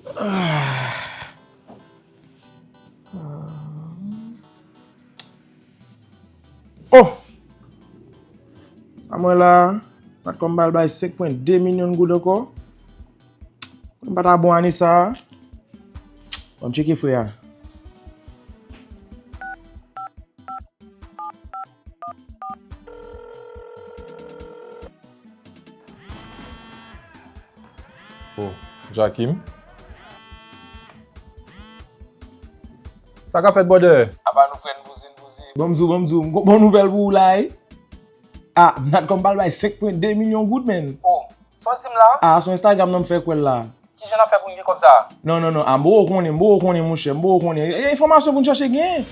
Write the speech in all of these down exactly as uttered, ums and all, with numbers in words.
Oh! Sa m wè la, Natcom pral bay senk pwen de milyon goud ankò. M pa ta bon ane sa a. Bon, m tcheke frè a. Oh, Jakim. Sa k ap fèt, brother? Apa nou frè n vouzin vouzin. Bon, m di w, bon, m di w, m gon bon nouvèl pou ou la, wi. Ah, Natcom pral bay senk pwen de milyon goud, man. Oh, sa w di m la? Ah, sou Instagram nan m fè kwè l la. Kijan n ap fè pou n gen kòb sa a? Non, non, non, ah, m poko konnen, m poko konnen, monchè, m poko konnen. E, e, enfòmasyon pou n chache gen.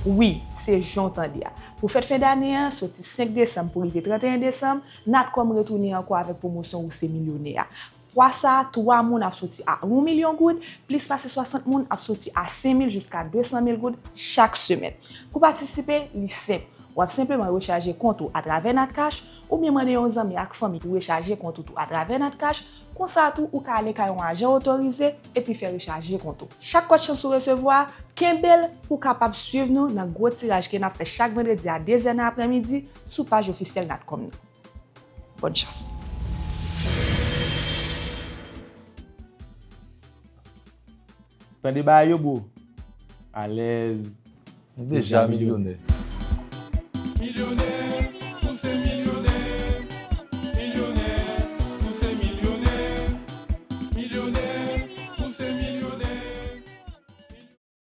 Wi, se jan w tande a. Pou fèt fen dane an, soti senk desanm pou rive trannteyen desanm, Natcom retounen ankò avèk pwomosyon Ou se milyonè a. Fwa sa a, twa moun ap soti a yon milyon goud, plis pase swasant moun ap soti a senk mil jiska de san mil goud chak semèn. Pou patisipe, li senp. W ap senpleman rechaje kont ou atravè Natcash, oubyen mande yon zanmi ak fanmi pou rechaje kont ou tou atravè Natcash, konsa tou ou ka ale kay yon ajan otorize epi fè rechaje kont ou. Chak kòd chans ou resevwa, kenbe l pou w kapab swiv nou nan gwo tiraj ke n ap fè chak vandredi a de zè nan aprèmidi sou paj ofisyèl Natcom nan. Bòn chans! Tande bagay yo, bro. Alèz. Ou deja milyonè. Milyonè, ou se milyonè.